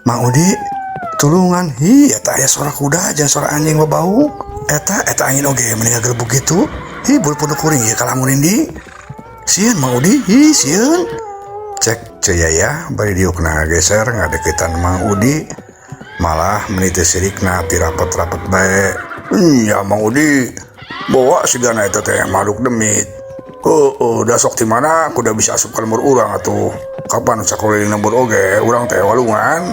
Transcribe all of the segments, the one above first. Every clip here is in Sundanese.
Mang Udi, tulungan. Hi, eta aya suara kuda jeung suara anjing babaung. Eta eta angin oge meni ngagelebug kitu. Hi, bulu punduk kuring ieu kalah murinding. Sieun, Mang Udi, hi, sieun. Cek Ceu Yayah bari diukna ngageser ngadeukeutan Mang Udi. Malah meni teu sirikna tirapet-rapet bae. Nya, Mang Udi, bawa sigana eta teh makhluk demit. Heueuh, da sok ti mana kuda bisa asup ka lembur urang atuh. Kapan sakuliling lembur oge urang teh walungan.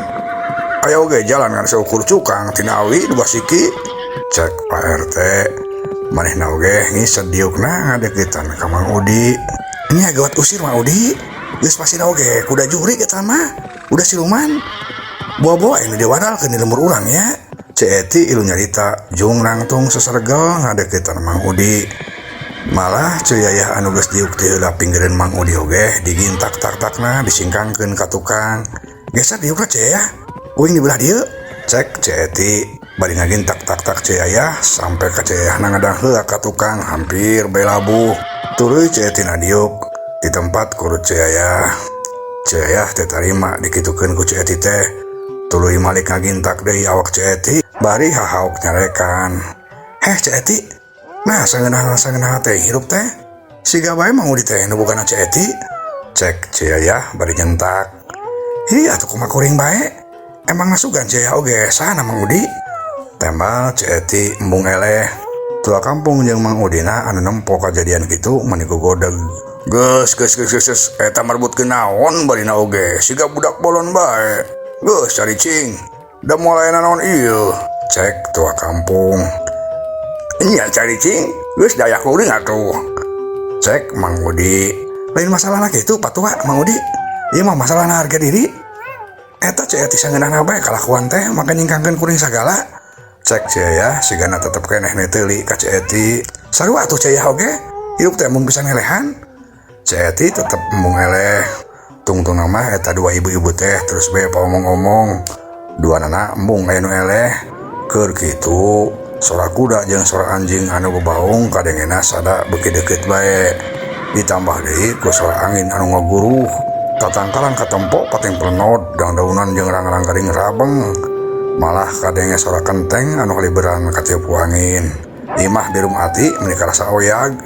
Aya oge jalan ngan saukur cukang tina awi nu basiki. Cek Pak RT. Manehna oge ngised diukna ngadeukeutan ka Mang Udi. Nya, gawat usir, Mang Udi. Geus pastina oge kuda jurig eta mah. Udah siluman. Bawa-bawa anu diwadalkeun di lembur urang ya. Ceu Eti ilu nyarita jung nangtung sesergel ngadeukeutan Mang Udi. Malah Ceu Yayah anu geus diuk ti heula pinggireun Mang Udi oge digintak tak-takna disingkangkeun ka tukang. "Geser diukna, Ceu Yayah. Uing di belah dieu." Cek Ceu Eti bari ngagintak tak-tak Ceu Yayah sampai ka Ceu Yayahna ngadang heula ka tukang, hampir bae labuh. Tuluy Ceu Eti diuk di tempat kurut Ceu Yayah. Ceu Yayah teh tarima dikitukeun ku Ceu Eti teh. Tuluy malik ngagintak deui awak Ceu Eti bari hahauk nyarekan. "Heh, Ceu Eti, nah, sangeunah sangeunah teh hirup teh. Siga bae Mang Udi teh nu bogana Ceu Eti." Cek Ceu Yayah bari nyentak. "Hi, atuh kumaha kuring bae? Emang ngasugan Ceu Yayah oge sana Mang Udi?" Tembal Ceu Eti embung eleh. Tua kampung jeung Mang Udina anu nempo kajadian kitu meni gogodeg. "Geus, geus, geus, geus, geus, eta marebutkeun naon barina oge, siga budak bolon bae. Geus caricing. Da moal aya naon ieu." Cek tua kampung. "Nya, caricing, geus daya kuring atuh." Cek Mang Udi. "Lain masalah kitu, Pak Tua, Mang Udi. Ieu mah masalah harga diri. Eta Ceu Eti sangeunahna bae kalakuan teh make nyingkangkeun kuring sagala." Cek Ceu Yayah sigana tetep keneh neteuli ka Ceu Eti. "Sarua atuh Ceu Yayah oge, hirup teh embung bisa ngelehan." Ceu Eti tetep embung eleh. Tungtungna mah eta dua ibu-ibu teh terus bae paomong-omong. Dua nana embung aya nu eleh. Keur kitu, sora kuda jeung sora anjing anu bebaung kadengena sada beuki deukeut bae. Ditambah deui ku sora angin anu ngaguruh. Tatangkalan katempo pating plenod, daun-daunan jeung rang-rang garing rabeng. Malah kadenge sora kenteng anu haliberan katiup ku angin. Imah di ati meni karasa oyag.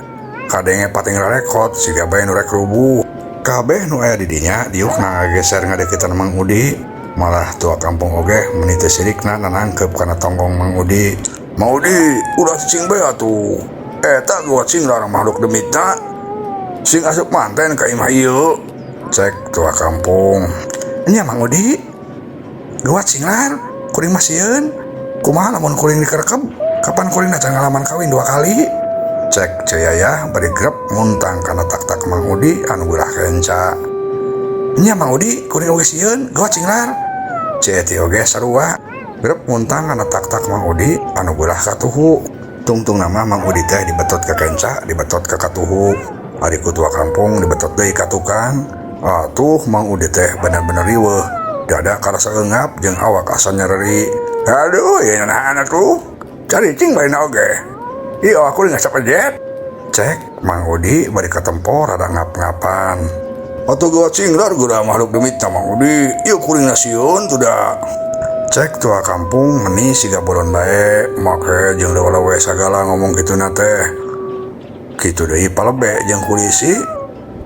Kadenge pating rarekot siga bae nu rek rubuh. Kabeh nu aya di dinya diukna ngageser ngadeuketan Mang Udi. Malah tua kampung oge meni teu sirikna nanangkeup kana tonggong Mang Udi. "Mang Udi, ulah cicing bae atuh. Eta gawat singlar makhluk demitna. Sing asup manten ka imah ieu." Cek tua kampung. "Nya, Mang Udi. Gawat singlar, kuring mah sieun. Kumaha lamun kuring dikerekeb? Kapan kuring can ngalaman kawin dua kali?" Cek Ceu Yayah bari grep nguntang kana tak-tak Mang Udi anu belah kenca. "Nya, Mang Udi, kuring oge sieun, gawat singlar." Ceu Eti oge sarua grep nguntang kana tak-tak Mang Udi anu belah katuhu. Tungtungna mah Mang Udi teh dibetot ka kenca, dibetot ka katuhu. Ari ku tua kampung dibetot deui ka tukang. Atuh Mang Udi teh bener-bener riweuh. Dada karasa eungap jeung awak asa nyereri. "Aduh, ieu nahan atuh. Caricing barina oge. Ieu aku ngasap jet." Cek Mang Udi bari katempo rada ngap-ngapan. "Atuh gawat singlar geura makhluk demitna, Mang Udi. Ieu kuring sieun tuh da." Cek tua kampung meni siga bolon bae make jeung lewe-lewe sagala ngomong kituna teh. Kitu deui palebe jeung polisi.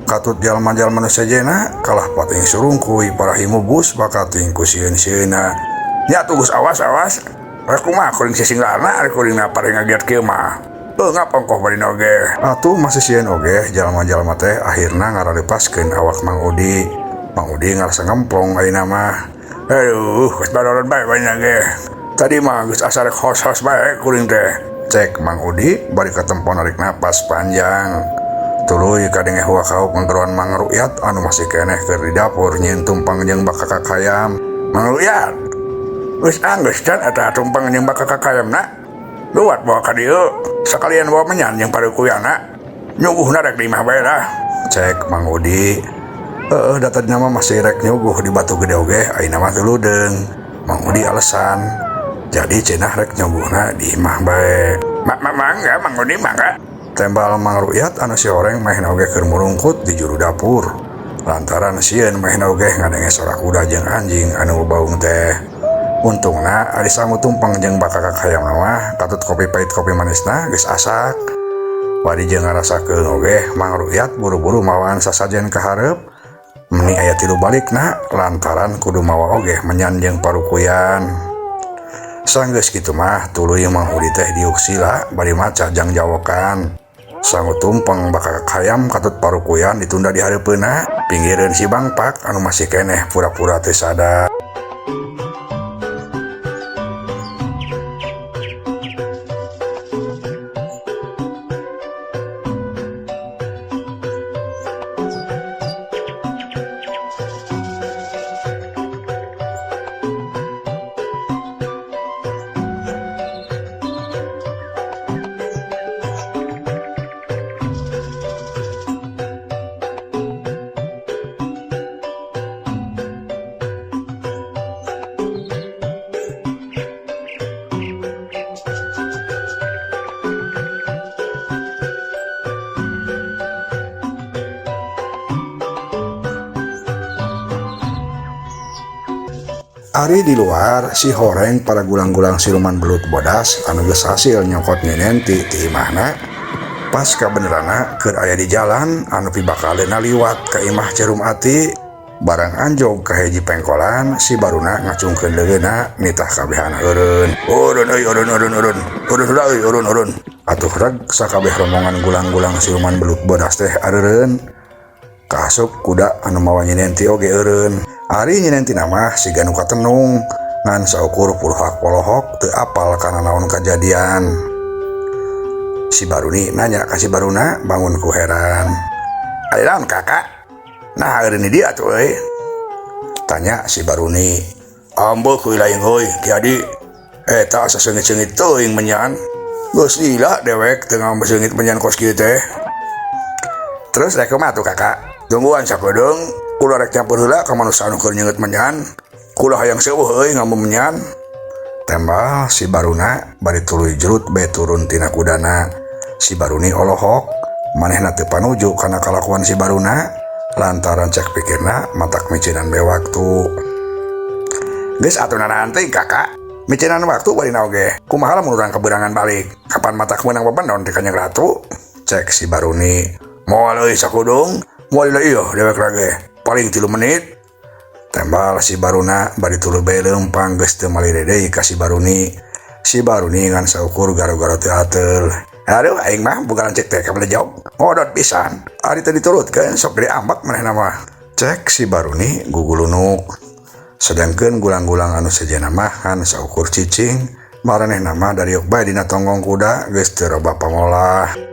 Katut jalma-jalma nu sejena kalah pating surungkuy para himubus bakating ku sieun-sieunna. "Nya tuh geus, awas awas. Rek kumaha kuring sisinglarna ari kuringna pare ngagiat kieu mah. Eungap ongkoh barina oge." Atuh masih sieun oge jalma-jalma teh akhirna ngaralepaskeun awak Mang Udi. Mang Udi ngarasa ngemplong ayeuna mah. "Aduh, geus baroron bae barina ge. Tadi mah geus asa rek hos-hos bae kuring teh." Cek Mang Udi bari katempo narik napas panjang. Tuluy kadenge huak hauk nggeroan Mang Rukyat anu masih keneh keur di dapur nyieun tumpeng jeung bakakak hayam. "Mang Rukyat, geus anggeus can eta tumpeng jeung bakakak hayamna? Luat bawa ka dieu, sakalian bawa menyan jeung parukuyana. Nyuguhna rek di imah bae lah." Cek Mang Udi. Heeh, da tadina mah masih rek nyuguh di Batu Gede oge, ayeuna mah teu ludeung. Mang Udi alasan. Jadi cenah rek nyuguhna di imah bae. "Mak mak mangga, Mang Udi, mangga." Tembal Mang Rukyat anu si oreng meh oge keur murungkut di juru dapur. Lantaran sieun manehna oge ngadenge sora kuda jeung anjing anu babaung teh. Untungna ari sangu tumpeng jeung bakakak hayamna mah katut kopi pahit kopi manisna geus asak. Bari jeung ngarasakeun oge Mang Ruyat buru-buru mawaan sasajen ka hareup. Meni aya tilu balikna lantaran kudu mawa oge menyan jeung parukuyan. Sanggeus kitu mah tuluy Mang Udi teh diuk sila bari maca jang jawokan. Sangu tumpeng bakakak hayam katut parukuyan ditunda di hareupeunna pinggireun si Bangpak anu masih keneh pura-pura teu sadar. Ari di luar si horeng para gulang-gulang siluman belut bodas anu geus hasil nyokot Nyi Nenti ti imahna pas kabenerana keur aya di jalan anu pibakaleuna liwat ka imah Cerum Ati barang anjog ka hiji pengkolan si baruna ngacungkeun leungeunna nitah kabehan eureun. Eureun euy eureun eureun eureun eureun heula euy eureun eureun atuh reg sakabeh rombongan gulang-gulang siluman belut bodas teh areureun. Kaasup kuda anu mawa Nyi Nenti oge eureun. Ari Nyi Nenti mah siga nu katenung ngan saukur puluhak polohok teu apal kana naon kajadian. Si Baruni nanya ka si Baruna bangun ku heran. Ari naon kakak? Nah eureun di dieu atuh euy. Tanya si Baruni. Ambeuk kuy lain euy Ki Adi. Eta asa seungit-seungit teuing menyan. Geus lila dewek teu ngambe seungit menyan kos kieu teh. Terus rek kumaha tuh kakak? Tungguan sakedeung. Kula rek nyampur heula ka manusa anu keur nyeungeut menyan. Kula hayang seueuh euy ngambe menyan. Tembal si Baruna bari tuluy jerut bae turun tina kudana. Si Baruni olohok manehna teu panuju kana kalakuan si Baruna lantaran cek pikirna matak micinan bae waktu. Geus atuh nanti kakak. Micinan waktu bari na oge. Kumaha lamun urang kaberangan balik? Kapan matak meunang bebenon ti Kanjeng Ratu? Cek si Baruni. Moal euy sakudung. Moal lila ieu dewek lage. Paling 3 menit. Tembal si Baruna bari tuluy bae leumpang geus teu malire deui ka si Baruni. Si Baruni ngan saukur garo-garo teu ateul. Aduh aing mah boga lanceuk teh kabelejog. Ngodot pisan. Ari teu diturutkeun sok gede ambek manehna mah. Cek si Baruni gugulunuk. Sedangkeun gulang-gulang anu sejenna mah ngan saukur cicing, maranehna mah dariuk bae dina tonggong kuda geus teu robah pangolah.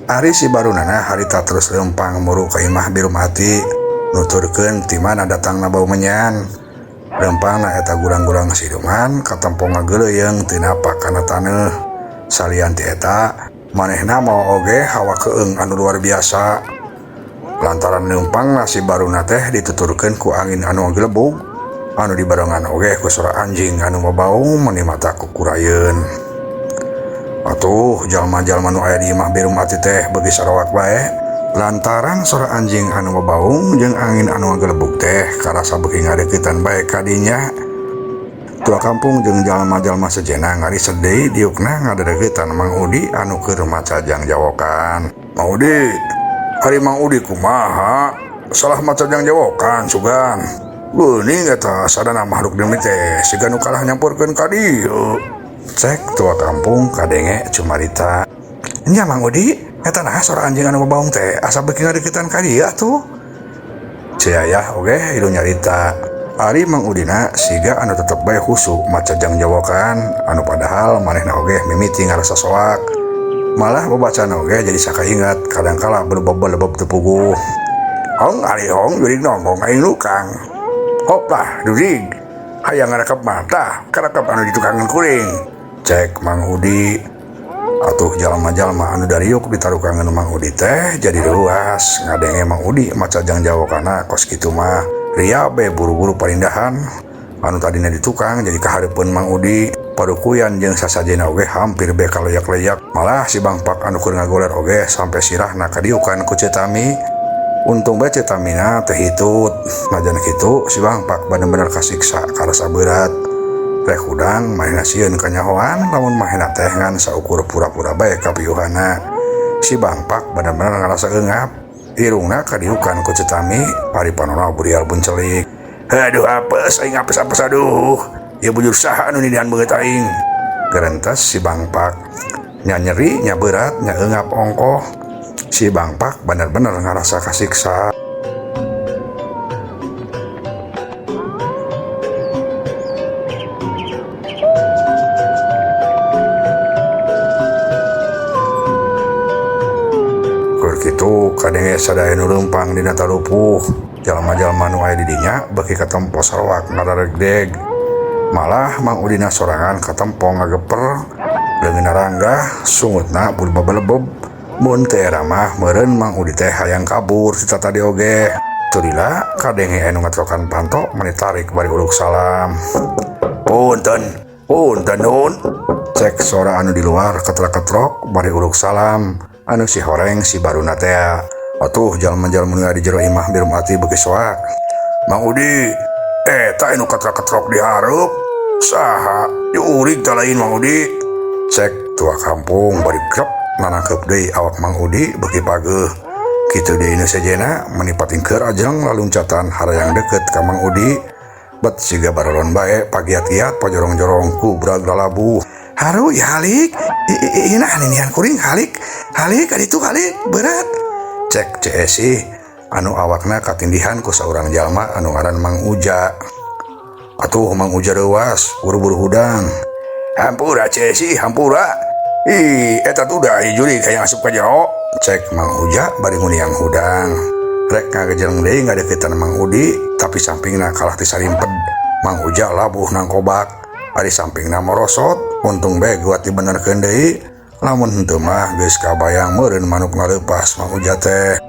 Ari si Barunana harita terus leumpang muru ka imah Birum Ati nuturkeun ti mana datangna bau menyan. Leumpangna eta gulang-gulang siluman katempo ngageuleuyeung teu napak kana taneuh. Salian ti eta manehna mawa oge hawa keung anu luar biasa. Lantaran leumpangna si Baruna teh dituturkeun ku angin anu ngagelebug anu dibarengan oge ku sora anjing anu mabaung meuni mata kukurayeun. Atuh jalma-jalma nu aya di imah Birum Ati teh beuki sarawak bae lantaran sora anjing anu mabaung jeung angin anu ngagelebug teh karasa beuki ngadeuketan bae ka dinya. Tua kampung jeung jalma-jalma sejenna ngariset deui diukna ngadeuketan Mang Udi anu keur maca jang jawokan. Mang Udi, ari Mang Udi kumaha? Salah maca jang jawokan sugan. Geuning eta sadana makhluk deui teh siga nu kalah nyampurkeun ka dieu. Cek tua kampung kadenge cumarita. Nya Mang Udi, eta naha sora anjing anu babaung teh asa beuki ngadeukeutan ka dieu atuh. Ciayah oge hilu nyarita. Ari Mang Udina siga anu tetep bae khusyuk maca jang jawokan anu padahal manehna oge mimiti ngarasa soak. Malah babacana oge jadi sakainget kadangkala belebeb-belebeb teu puguh. Hong ari hong jurig nongong aing nukang. Hop lah jurig. Hayang ngarekep mata, karekep anu ditukangan kuring. Cek Mang Udi. Atuh jalma-jalma anu dariuk ditarukangeun Mang Udi teh jadi reuas ngadenge Mang Udi maca jangjawokana kos kitu mah. Ria be buru-buru parindahan anu tadina di tukang jadi kahareupeun Mang Udi. Parukuyan jeung sasajena oge hampir be kaleyak-leyak. Malah si Bangpak anu keur ngagoler oge sampai sirahna kadiukan ku Ceu Tami. Untung bae Ceu Tamina teh hitut. Najan kitu si Bangpak bener-bener kasiksa karasa berat. Rek hudang manehna sieun kanyahoan lamun manehna teh ngan saukur pura-pura bae kapiuhana. Si Bangpak bener-bener ngarasa eungap. Irungna kadiukan ku Ceu Tami, ari panona burial buncelik. Aduh apes aing apes-apes aduh. Ieu bujur saha anu nindihan beungeut aing. Gerentes si Bangpak. Nya nyeri, nya berat, nya eungap ongkoh. Si Bangpak bener-bener ngarasa kasiksa. Keur kitu kadenge sadaya nu leumpang dina talupuh. Jalma-jalma nu aya di dinya beuki katempo saroak ngararegdeg. Malah Mang Udina sorangan katempo ngageper, leungeunna ranggah, sungutna bulu babelebeb. Mun teu era mah meureun Mang Udi teh hayang kabur ti tatadi oge. Teu lila kadenge anu ngatrokan panto mani tarik bari uluk salam. Punten, punten nun. Cek sora anu di luar ketrok-ketrok bari uluk salam. Anu si horeng si baruna tea. Atuh jalma-jalma nu di jero imah mirum ati beuki soak. Mang Udi, eta anu ketrok-ketrok di hareup. Saha? Diurig tah lain Mang Udi. Cek tua kampung bari grep nanangkeup deui awak Mang Udi beuki pageuh. Kitu deui nu sejenna meni patingkeur ajeng laluncatan harayang deukeut ka Mang Udi. Bet siga barolon bae pagiat-giat pajorong-jorong ku brag lalabuh. Haru ya halik, ieu nah ninihan kuring halik, halik ka ditu halik berat. Cek Ceu Esih anu awakna katindihan ku saurang jalma anu ngaran Mang Uja. Atuh Mang Uja reuas buru-buru hudang. Hampura Ceu Esih, hampura. Ih, eta tuh dah jurig hayang asup ka jero. Cek Mang Uja bari nguniang hudang. Rek ngagejeng deui ngadeukeutan Mang Udi, tapi sampingna kalah tisarimped. Mang Uja labuh nangkobak. Ari sampingna morosot, untung bae guat dibenerkeun deui. Lamun henteu mah geus kabayang meureun manuk ngaleupas Mang Uja teh.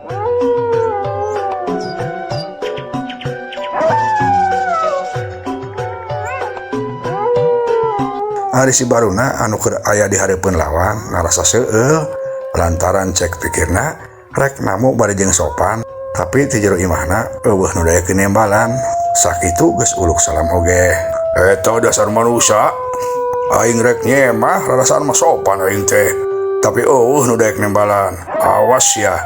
Ari si baruna anu keur aya di hareupeun lawang ngarasa seueul lantaran cek pikirna rek namu bari jeung sopan, tapi ti jero imahna eueuh nu daekeun nembalan. Sakitu geus uluk salam oge. Eta dasar manusia. Aing rek nyemah rarasaan mah sopan aing teh. Tapi eueuh nu daek nembalan. Awas ya.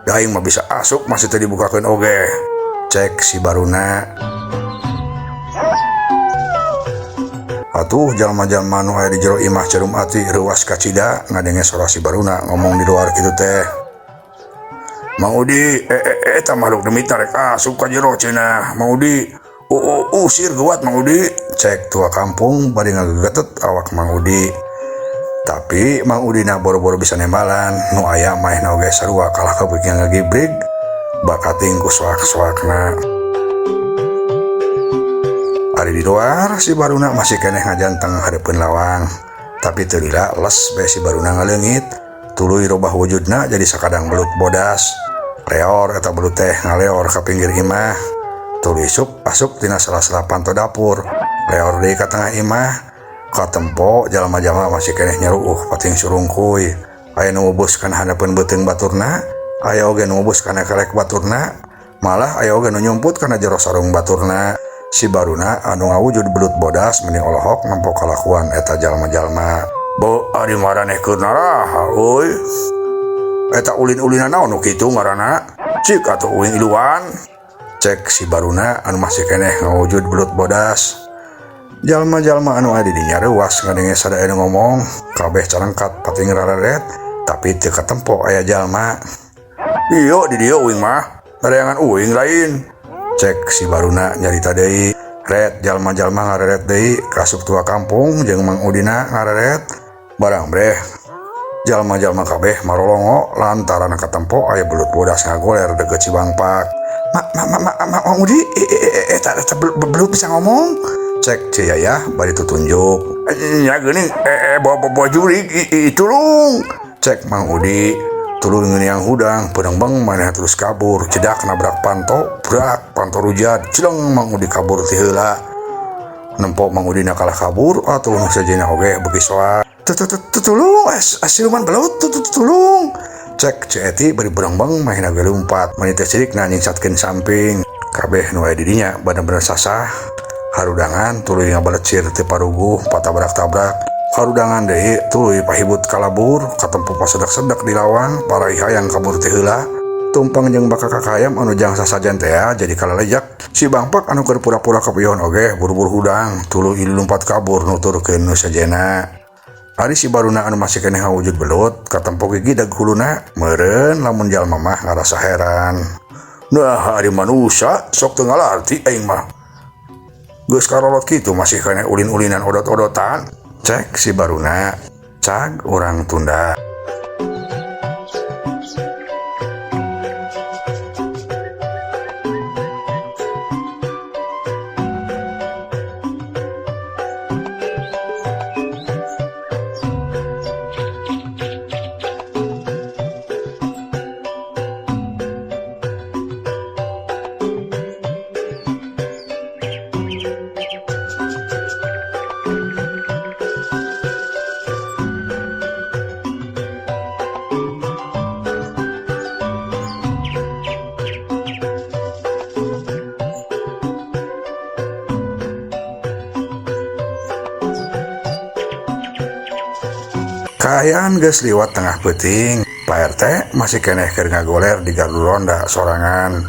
Da aing mah bisa asup masih teu dibukakeun oge. Cek si baruna. Atuh jalma-jalma nu aya di jero imah cerum ati reuas kacida ngadenge sora si baruna ngomong di luar kitu teh. Mang Udi, eta makhluk demit rek asup ka jero cenah. Mang Udi, usir geuwat Mang Udi. Cek tua kampung bari ngagegetet awak Mang Udi. Tapi Mang Udina boro-boro bisa nembalan, nu aya maehna oge sarua kalah kabeuki ngagibrig, bakating ku soak-soakna. Ari di luar si baruna masih keneh ngajanteng hareupeun lawang. Tapi teu lila les bae si baruna ngaleungit, tuluy robah wujudna jadi sakadang belut bodas. Leor eta belut teh ngaleor ka pinggir imah. Tuluy isup asup tina sela-sela panto dapur. Leor deui ka tengah imah. Katempo jalma-jalma masih keneh nyaruuh pating surungkuy. Aya nu mubus kana handapeun beuteung baturna, aya oge nu mubus kana kelek baturna, malah aya oge nu nyumput kana jero sarung baturna. Si baruna anu ngawujud belut bodas meni olohok nempo kalakuan eta jalma-jalma. Bo ari maraneh keur naraha euy. Eta ulin-ulinan naon nu kitu ngaranna? Cik atuh uing iluan. Cek si baruna anu masih keneh ngawujud belut bodas. Jalma-jalma anu aya di dinya reuas ngadenge sadaya nu ngomong, kabeh carengkat pating rareret, tapi teu katempo aya jalma. Ieu di dieu uing mah, narayangan uing lain. Cek si baruna nyarita deui. Ret jalma-jalma ngareret deui kasup tua kampung jeung Mang Udina ngareret barang breh. Jalma-jalma kabeh marolongo lantaran katempo aya belut bodas ngagoler deukeut si Bangpak. Ma, ma, ma, ma, ma, Mang Udi, eta belut bisa ngomong. Cek Ceu Yayah bari tutunjuk. Nya geuning eh bawa jurig ih tulung. Cek Mang Udi tuluy ngeuniang hudang peunengbeng manehna terus kabur jedak nabrak panto brak panto rujat jeleng Mang Udi kabur ti heula. Nempo Mang Udi na kalah kabur atuh nu sejenna oge beuki soa. Tulung siluman belut tulung. Cek Ceu Eti bari berengbeng manehna ge lumpat mani teh cirikna nyingsatkeun samping. Kabeh nu aya di dinya bener-bener sasah. Harudangan tuluy ngabalecir ti paruguh patabrak-tabrak. Harudangan deui tuluy pahibut kalabur katempo pasedak-sedak di lawang paraih hayang kabur ti heula. Tumpeng jeung bakakak hayam anu jang sasajen teh jadi kalalejak. Si Bangpak anu keur pura-pura kapion oge buru-buru hudang tuluy lumpat kabur nuturkeun nu sejenna. Ari si Baruna anu masih keneh ngawujud belut katempo gigidag huluna meureun lamun jalma mah ngarasa heran. Nah ari manusia sok teu ngalarti aing mah. Geus karolot kitu masih keneh ulin-ulinan odot-odotan. Cek si Baruna cag urang tunda. Kaayaan geus liwat tengah peuting, Pak RT masih keneh keur ngagoler di gardu ronda sorangan.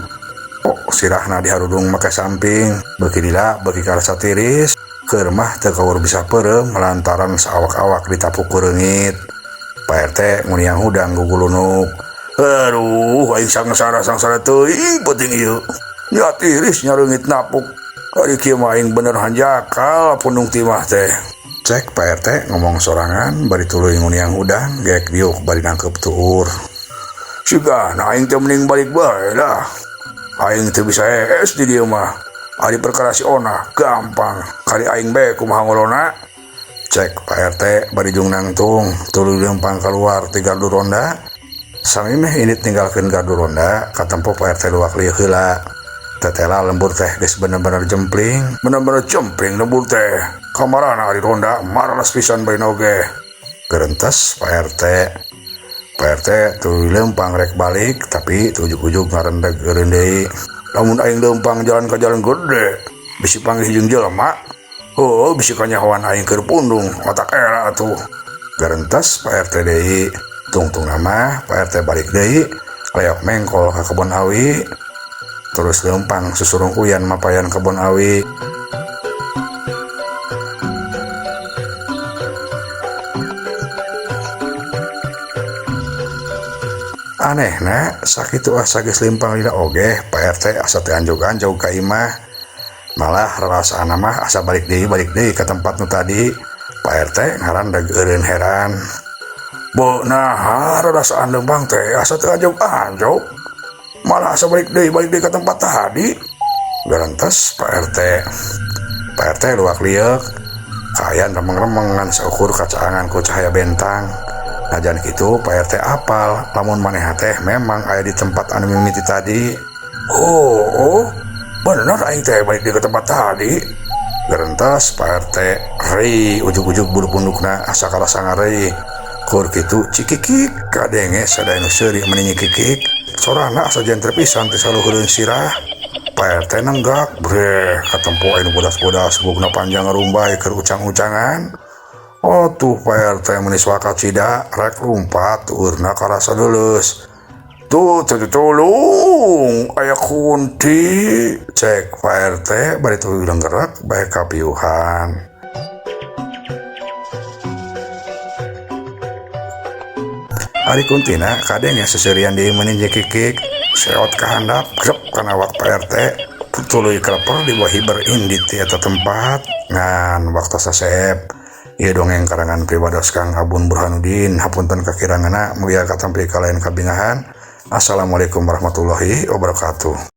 Oh, sirahna diharudung make samping, beuki lila beuki karasa tiris, keur mah teu kaur bisa peureum lantaran saawak-awak ditapuk ku reungit. Pak RT nguniang hudang gugulunuk. Aduh, aing sangsara-sangsara teuing peuting ieu. Nya tiris nya reungit napuk. Ari kieu mah aing bener hanjakal pundung timah teh. Cek Pak RT ngomong sorangan bari tuluy nguniang hudang geek diuk bari nangkep tuur. Sigana aing teh mending balik bae lah. Aing teu bisa hees di dieu mah. Ari perkara si Ona gampang, kali aing bae kumaha ngolona. Cek Pak RT bari jung nangtung tuluy leumpang keluar ti gardu ronda. Samimeh indit ninggalkeun gardu ronda katempo Pak RT luak lieu heula. Tetela lembur teh geus bener-bener jempling, bener-bener jempling lembur teh. Kamarana ari ronda maralas pisan bae oge. Gerentes Pak RT. Pak RT tuluy leumpang rek balik tapi ujug-ujug ngarendeg eureun deui. Lamun aing leumpang jalan ka jalan gede, bisi panggih jeung jelema. Heuh, bisi kanyahoan aing keur pundung, otak era atuh. Gerentes Pak RT deui. Tungtungna mah Pak RT balik deui, leok mengkol ka kebon awi. Terus leumpang susurungkuyan mapayan kebon awi. Anehna sakitu asa geus leumpang lila oge Pak RT asa teu anjog-anjog ka imah. Malah rarasaanna mah asa balik deui ka tempat nu tadi. Pak RT ngarandeg eureun heran. Beuh naha rarasaan leumpang teh asa teu anjog-anjog. Malah asa balik deui ka tempat tadi. Garentes Pak RT. Pak RT luak lieuk. Kaayaan remeng-remeng ngan saukur kacaangan ku cahaya bentang. Najan kitu Pak RT apal lamun manehna teh memang aya di tempat anu mimiti tadi. Oh, bener aing teh balik deui ke tempat tadi. Garentes Pak RT rei ujug-ujug bulu pundukna asa karasa ngarei. Kur kitu cikikik kadenge sadaya nu seuri meni nyikikik. Sorana asa jentre pisan teh saluhureun sirah. Pak RT nenggak breh katempo anu bodas-bodas gugna panjang ngarumbay keur ucang-ucangan. Oh tuh Pak RT meni suaka cida rek lumpat tuurna karasa leuleus. Tuh tulung aya kunti. Cek Pak RT bari tuluy lenggerak bae kapiuhan. Ari kuntina kadenge seserian deui meni nyekikik seot ka handap grep kana awak Pak RT tuluy kleper di bawah hiber indit ti eta tempat ngan waktu saseep. Ieu dongeng karangan pribados Kang Abun Burhanuddin. Hapunten kakiranganna mugia katampi kalayan kabingahan. Assalamualaikum warahmatullahi wabarakatuh.